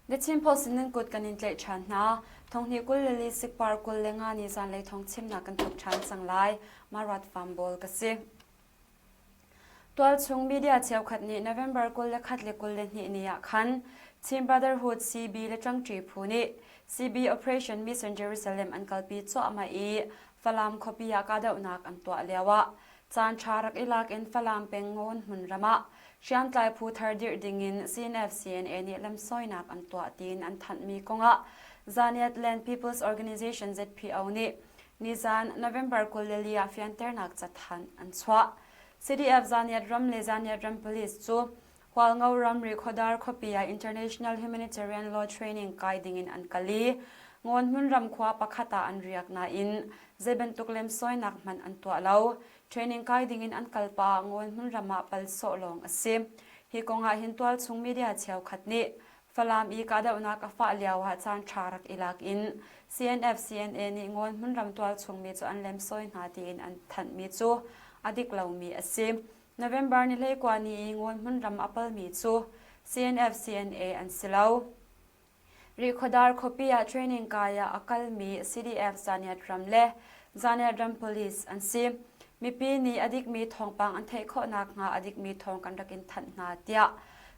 The Chin Post in nan kut kan in tlaih ṭhan hna. Thonghnih 24 sikpar 25 ni zanlei thawng chimnak kan thawk ṭhan cang lai. Marat Fambawl ka si. Tualchung media cheukhat nih November 21 le 22 ni ah khan Chin Brotherhood CB le ṭangṭi phu nih CB Operation Mission Jerusalem an kalpi cuahmah i Falam khuapi ah kahdohnak an tuah lioah Caanṭha rak i lak in Falam peng Ngawn hmunram ah hriamtlai phu thar dirh dingin CNF-CNA nih lamsawinak an tuah tiin an thanhmi kongah Zaniat Land People's Organization ZPO nih nizan November 24 ah fianternak cathanh an chuah. CDF Zaniat ram le Zaniat ram police cu Hualngo ramri Khuadar khuapi ah International Humanitarian Law Training kai dingin an kal i Ngawn hmunram khua pakhat ah an riak nain zei bantuk lemsawinak hmanh an tuah lo. Training kai dingin an kal pah ah Ngawn hmunram ah pal sawh lawng a si. Hi kong ah hin tualchung media cheukhat nih Falam i kahdohnak a fah lio ah caan ṭha rak i lak in CNF CNA nih Ngawn hmunram tualchung mi cu an lemsawi hna tiin an thanhmi cu a dik lomi a si. November ni 19 ni i Ngawn hmunram a palmi cu CNF CNA an si lo. Rihkhawdar khuapi ah training kai ah a kalmi CDF Zaniat ram le Zaniat ram police an si. Mipi nih a dikmi thawngpang an theih khawh nakhnga a dikmi thawng kan rak in thanh hna tiah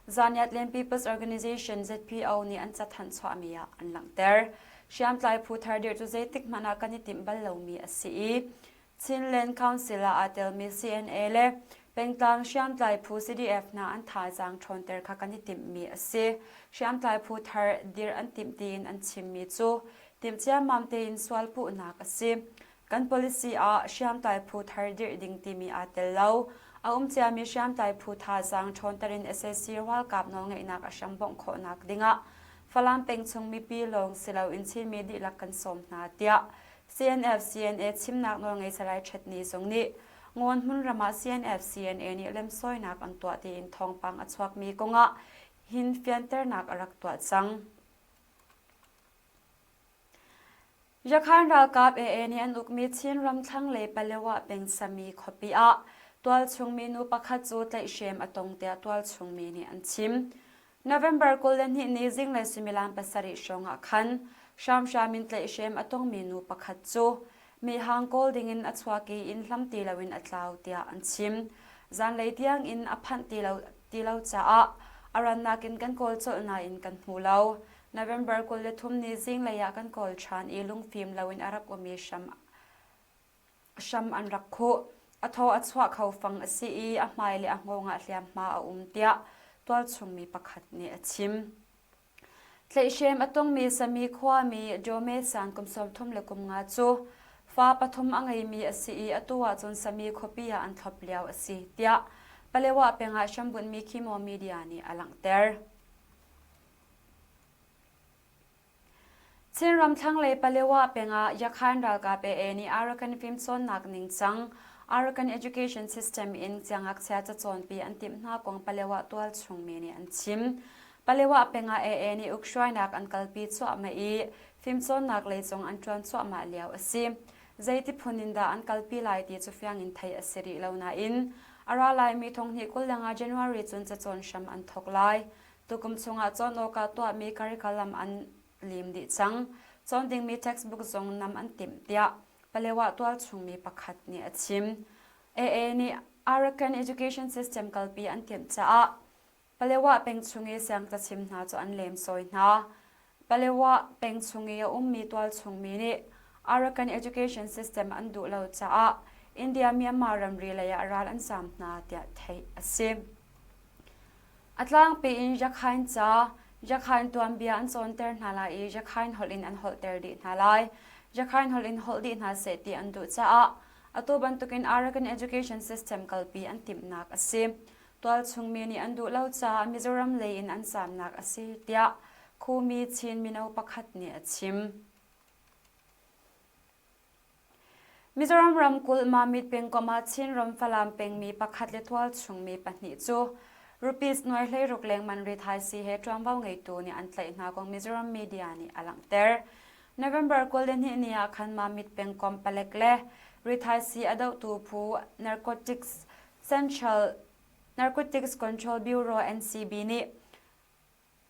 Zaniat Land People's Organization ZPO nih an cathanh chuahmi ah an langhter. Hriamtlai phu thar dirh cu zeitik hmanh ah kan i timh bal lomi a si i Chinland Council ah aa telmi CNA le pengtlang hriamtlai phu CDF hna an thazaang ṭhawnter kha kan i timhmi a si. Hriamtlai phu thar dirh an timh tiin an chimmi cu timh ciammam tein sualpuhnak a si. Kan policy ah hriamtlai phu thar dirh ding timi aa tel lo. A um ciami hriamtlai phu thazaang ṭhawnter in sac ralkap nawlngeihnak a hram bongh khawhnak dingah Falam peng chung mipi lawng si loin Chinmi dihlak kan sawm hna tiah CNF CNA chimnak nawlngei Salai Htet Ni zong nih Ngawn hmunram ah CNF CNA nih lemsawinak an tuah tiin thawngpang a chuakmi kongah hin fianternak a rak tuah cang. Yakhan ralkap AA nih an ukmi Chinram thlanglei Palewa peng Sami khuapi ah tualchung minu pakhat cu tlaihhrem a tong tiah tualchung mi nih an chim. November 22 ni zinglei suimilam pasarih hrawng ah khan hramhram in tlaihhrem a tongmi nu pakhat cu mehhang kawl dingin a chuak i inn hlam ti loin a tlau tiah an chim. Zanlei tiang in a phanh ti lo, ti lo caah a rannak in kan kawl colh nain kan hmu lo. November 23 ni zinglei ah kan kawl ṭhan i lungfim loin a rak um i hram Hram an rak khuh. A thaw a chuah kho fang a si i a hmai le a hngawng ah hliamhma a um tiah tualchung mi pakhat nih a chim. Tlaihhrem a tongmi Sami khuami Jome San kum 35 cu fa pathum a ngeimi a si i atu ahcun Sami khuapi ah an thlop lio a si tiah Palewa peng ah hrambunhmi Khimo Media nih a langhter. Chinram thlanglei Palewa peng ah Yakhan ralkap AA nih Arakan fimcawnnak ningcang Arakan Education System in siangngakchia cacawnpi an timh hna kong Palewa tualchung mi nih an chim. Palewa peng ah AA nih ukhruainak an kalpi cuahmah i fimcawnnak lei zong an ṭuan cuahmah lio a si. Zeiti phun in dah an kalpi lai ti cu fiang in theih a si rih lo nain a ra laimi thonghnih 25 January cun cacawn hram an thawk lai. Tukum chungah cawn awkah tuahmi curriculum an lim dih cang. Cawn dingmi textbook zong nam an timh tiah Palewa tualchungmi pakhat nih a chim. AA nih Arakan Education System kalpi an timh caah Palewa peng chung i siangcachim hna cu an lemsawi hna. Palewa peng chung i a ummi tualchungmi nih Arakan Education System an duh lo caah India-Myanmar ramri lei ah ral an zaam hna tiah theih a si. A tlangpi in Rakhine ca, Rakhine tuanbia an cawnter hna lai i Rakhine holh in an holhter dih hna lai. Rakhine holh in holh dih hna seh ti an duh caah atu bantukin Arakan education system kalpi an timhnak a si. Tualchung mi nih an duh lo caah Mizoram lei in an caamnak a si tiah Khumi Chin mino pakhat nih a chim. Mizoram ramkulh Mamit pengkomh ah Chinram Falam pengmi pakhat le tualchung mi pahnih cu rupees nuai 16 lengman rithaisii he ṭuanvo ngeitu nih an tlaih hna kong Mizoram media nih a langhter. November 22 ni ah khan Mamit pengkomh palek le rithaisii a dohtu phu Narcotics Central Narcotics Control Bureau NCB nih.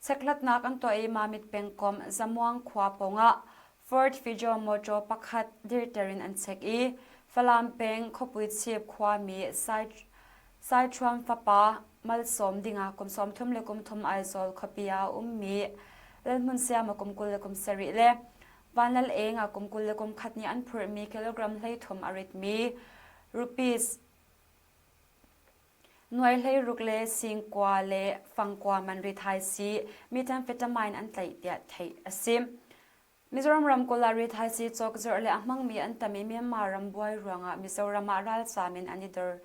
Chekhlatnak an tuah i Mamit pengkomh Zamuang khua pawngah Ford Figo mawṭaw pakhat dirter in an chek i Falam peng Khuapuichip khuami Saiṭhuam fapa Malsawm dingah kum 30 le kum thum Aizawl khuapi ah a ummi Lalhmunsiama kum 20 le kum sarih le Vanlal Eng ah kum 20 le kum khat nih an phurhmi kilogram 13 a ritmi rupees nuai 16 le singkua le fangkua man rithaisii methamphetamine an tlaih tiah theih a si. Mizoram ramkulh ah rithaisii cawkzorh le a hmangmi an tam i Myanmar ram buai ruangah Mizoram ah ralzaam in an i dor.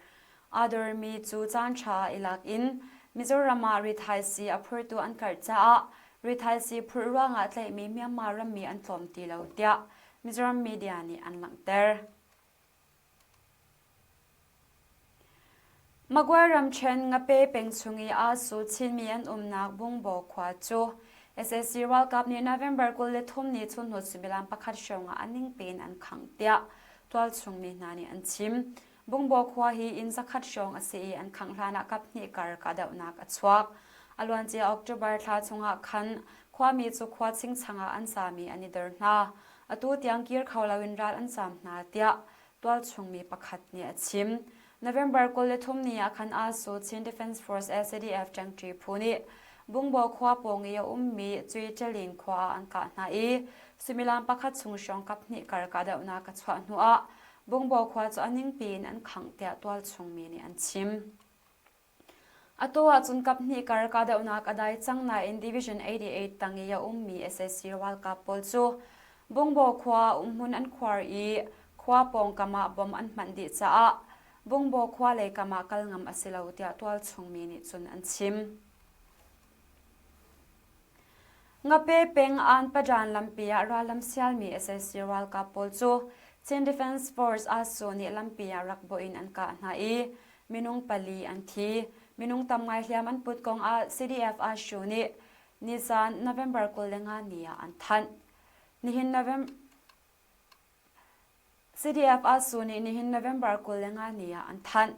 Aa dormi cu caanṭha ah i lak in Mizoram ah rithaisii a phurtu an karh caah rithaisii phurh ruangah tlaihmi Myanmar rammi an tlawm ti lo tiah Mizoram media nih an langhter. Magway ramṭhen Ngape peng chung i aa su Chinmi an umnak Bungbaw khua cu sac ralkap nih November 23 ni chunhnu suimilam pakhat hrawng ah a ningpi in an khangh tiah tualchung mi hna nih an chim. Bungbaw khua hi inn zakhat hrawng a si i an khangh hlan ah kaphnih kar kahdohnak a chuak. A luancia October thla chungah khan khuami cu khua chingchang ah an zami an i dor hna. Atu tiang kir kho loin ral an zaam hna tiah tualchung mi pakhat nih a chim. November 23 ni ah khan ASU Chin Defense Force LCDF ṭangṭi phu nih Bungbaw khua pawng i a ummi Cuiṭalin khua ah an kah hna i suimilam pakhat chung hrawng kaphnih kar kahdohnak a chuah hnuah Bungbaw khua cu a ningpi in an khangh tiah tualchung mi nih an chim. Atu ahcun kaphnih kar kahdohnak a dai cang nain Division 88 tang i a ummi sac ralkap pawl cu Bungbaw khua umhmun an khuar i khua pawngkam ah bom an hmanh dih caah Bungbaw khua lei kam ah kal ngam a si lo tiah tualchung mi nih cun an chim. Ngape peng Anpadan lampi ah rallam sialmi sac ralkap pawl cu Chin Defense Force ASU nih lampi ah rak bawh in an kah hna i minung pali an thi. Minung tam ngai hliam an put kong ah CDF ASU nih nizan November 25 ni ah an thanh. Nihin November CDF ASU nih nihin November 25 ni ah an thanh.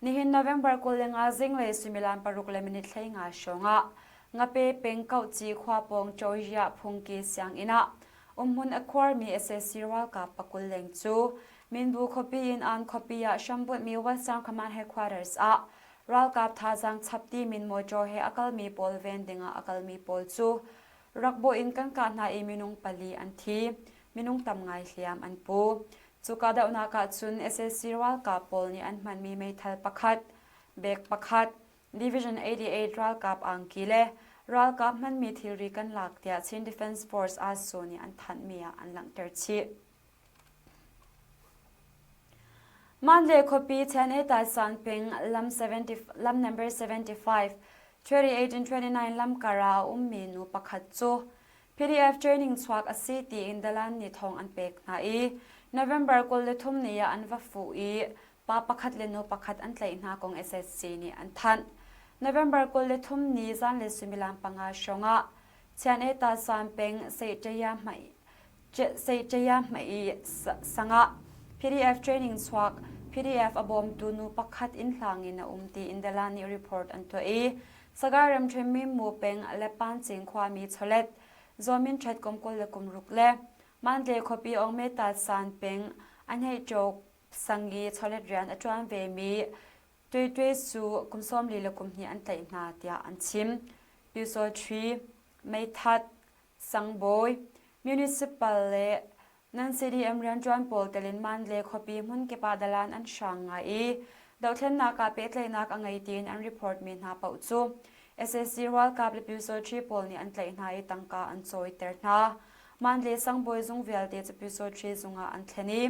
Nihin November 25 zinglei suimilam paruk le minute 15 hrawng ah Ngape peng Kauhci khua pawng Georgia phungki sianginn ah umhmun a khuarmi sac ralkap pakul leng cu Minbu khuapi in An khuapi ah hrambunhmi Western Command Headquarters ah ralkap thazaang chap ti min mawṭaw he a kalmi pawl ven dingah a kalmi pawl cu rak bawh in kan kah hna i minung pali an thi. Minung tam ngai hliam an pu. Cu kahdohnak ahcun sac ralkap pawl nih an hmanmi meithal pakhat, bag pakhat, Division 88 ralkap angki le ralkap hmanmi thilri kan lak tiah Chin Defense Force ASO nih an thanhmi ah an langhter chih. Mandalay khuapi Chennai Taisan peng lam 70, lam number 75, 28 and 29 lam kar ah a ummi nu pakhat cu PDF training chuak a si tiin dalan nih thawng an pek hna i November 23 ni ah an va fuh i pa pakhat le nu pakhat an tlaih hna kong SSC nih an thanh. November 23 ni zanlei suimilam panga hrawng ah Chianeta San peng Seihṭaya hmai sangah PDF training chuak PDF a bawmtu nu pakhat inn hlang in a um tiin dalan nih report an tuah i Sagaing ramṭhen Mimmu peng Lepancing khuami chawlet Zaw Min Ṭhet kum 26 le Mandalay khuapi Aungmeta San peng Anheihṭawk sang i chawlet rian a ṭuan vemi Twe Twe Su kum 42 an tlaih hna tiah an chim. Pyusawṭhi, Meithat, Sangbawi, Municipal le Nan CDM rianṭuan pawl tel in Mandalay khuapi hmunkip ah dalan an hrang ngai i dohthlennak ah pehtlaihnak a ngei tiin an report mi hna paoh cu sac ralkap le Pyusawṭhi pawl nih an tlaih hna i tangka an cawiter hna. Mandalay sangbawi zung vialte cu Pyusawṭhi zung ah an thlen i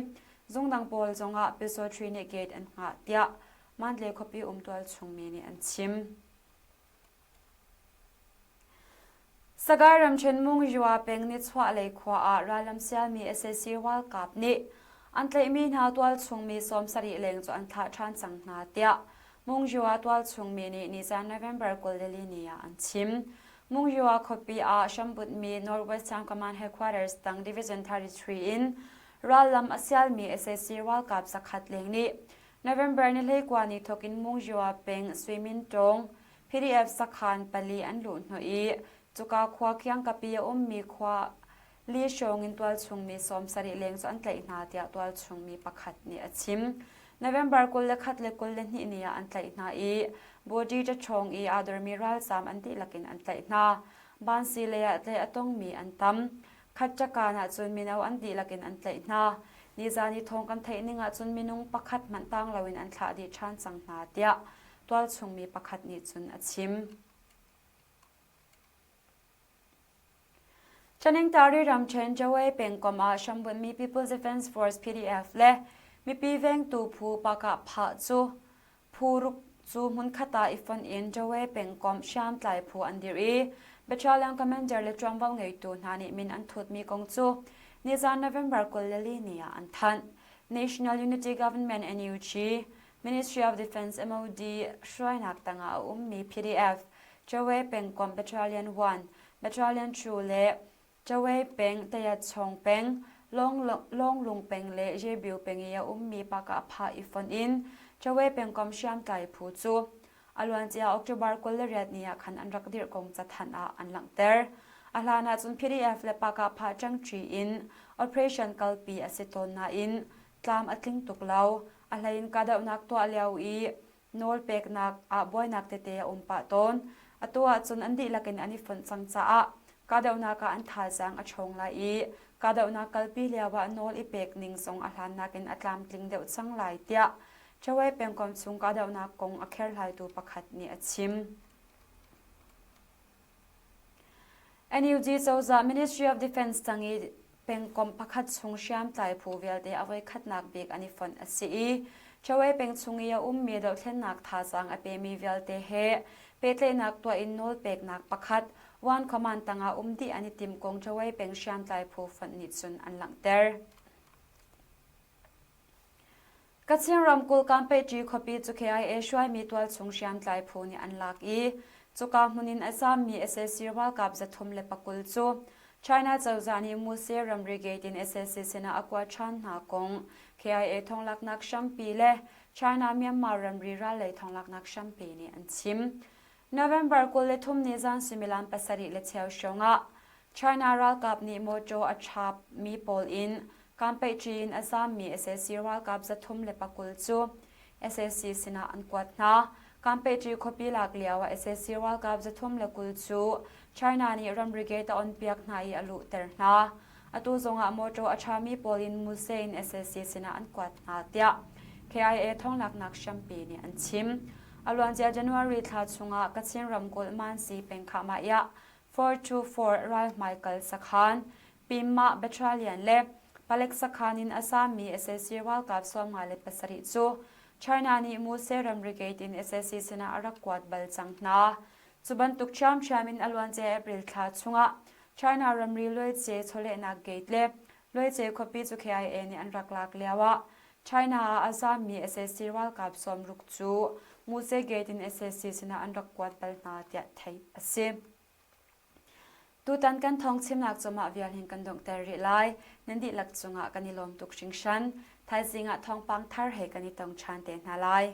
zung dang pawl zongah Pyusawṭhi nih gate an hngah tiah Mandalay khuapi um tualchung mi nih an chim. Sagaing ramṭhen Mungyua peng nichuahlei khua ah rallam sialmi sac ralkap nih an tlaihmi hna tualchung mi 70 leng cu an thlah ṭhan cang hna tiah Mungyua tualchung mi nih nizan November 24 ni ah an chim. Mungyua khuapi ah hrambunhmi Northwestern Command Headquarters tang Division 33 in rallam a sialmi sac ralkap zakhat leng nih November ni 19 ni thawk in Mungyua peng Suimin Tawng PDF sakhan pali an luh hnawh i. Cuka khua kiangkapi a ummi khua li hrawng in tualchung mi 70 leng cu an tlaih hna tiah tualchung mi pakhat nih a chim. November 21 le 22 ni ah an tlaih hna i Bodi ṭhawng i aa dormi ralzaam an dihlak in an tlaih hna. Bansi lei ah tlaih a tongmi an tam. Khatṭakaan ahcun mino an dihlak in an tlaih hna. Nizan i thawng kan theih ning ahcun minung pakhat hmanh tang loin an thlah dih ṭhan cang hna tiah tualchung mi pakhat nih cun a chim. Chaningtari ramṭhen Jawei pengkomh ah hrambunhmi People's Defence Force PDF le mipi vengtu phu Pakah Phah cu phu ruk cu hmunkhat ah i fonh in Jawei pengkomh hriamtlai phu an dirh i Battalion Commander le ṭuanvo ngeitu hna nih min an thutmi kong cu nizan November 24 ni ah an thanh. National Unity Government NUG, Ministry of Defence MOD hruainak tangah a ummi PDF, Jawei pengkomh Battalion 1, Battalion 2 le Jawei peng, Tayatchawng peng, Lawnglung peng le Yebyu peng i a ummi Pakah Phah i fonh in Jawei pengkomh hriamtlai phu cu a luancia October 28 ni ah khan an rak dirh kong cathanh ah an langhter. A hlan ahcun PDF le Pakah Phah ṭangṭi in operation kalpi a si tawn nain tlam a tling tuk lo. A hleiin kahdohnak tuah lio i nawlpeknak ah buainak tete a um pah tawn. Atu ahcun an dihlak in an i fonh cang caah kahdohnak ah an thazaang a ṭhawng lai i kahdohnak kalpi lio ah nawl i pek ning zong a hlan nakin a tlamtling deuh cang lai tiah Chawei pengkomh chung kahdohnak kong a kherhlaitu pakhat nih a chim. NUG cozah Ministry of Defense tang i pengkomh pakhat chung hriamtlai phu vialte a voikhatnak bik an i fonh a si i Chawei peng chung i a ummi dohthlennak thazaang a pemi vialte he pehtlaihnak tuah in nawlpeknak pakhat One Command tangah um dih an i tim kong Chawei peng hriamtlai phu fonh nih cun an langhter. Kachin ramkulh Kanpeṭi khuapi cu KIA hruaimi tualchung hriamtlai phu nih an lak i cuka hmun in a zaammi sac ralkap 320 cu China cozah nih Muse ramri gate in sac sinah a kuat ṭhan hna kong KIA thonglaknak hrampi le China-Myanmar ramri rallei thonglaknak hrampi nih an chim. November 23 ni zan suimilam pasarih le cheu hrawng ah China ralkap nih mawṭaw a chapmi pawl in Kanpeihṭi in a zaammi sac ralkap 320 cu sac sinah an kuat hna. Kanpeihṭi khuapi lak lio ah sac ralkap 320 cu China nih ramri gate a onpiak hna i a luhter hna. Atu zongah mawṭaw a ṭhami pawl in Muse in sac sinah an kuat hna tiah KIA thawnglaknak hrampi nih an chim. A luancia January thla chungah Kachin ramkulh Mansi pengkhah ah 424 ralhmaikal sakhan, Pimah Battalion le palek sakhan in a zaammi sac ralkap 57 cu China nih Muse ramri gate in sac sinah a rak kuat bal cang hna. Cu bantuk ṭhiamṭhiam in a luancia April thla chungah China ramri Luaice chawlehnak gate le Luaice khuapi cu KIA nih an rak lak lioah China ah a zaammi sac ralkap 60 cu Muse gate in sac sinah an rak kuat bal hna tiah theih a si. Tutan kan thawng chimnak cu mah vial hin kan donghter rih lai. Nan dihlak cungah kan i lawm tuk hringhran. Thaizing ah thawngpang thar he kan i tong ṭhan te hna lai.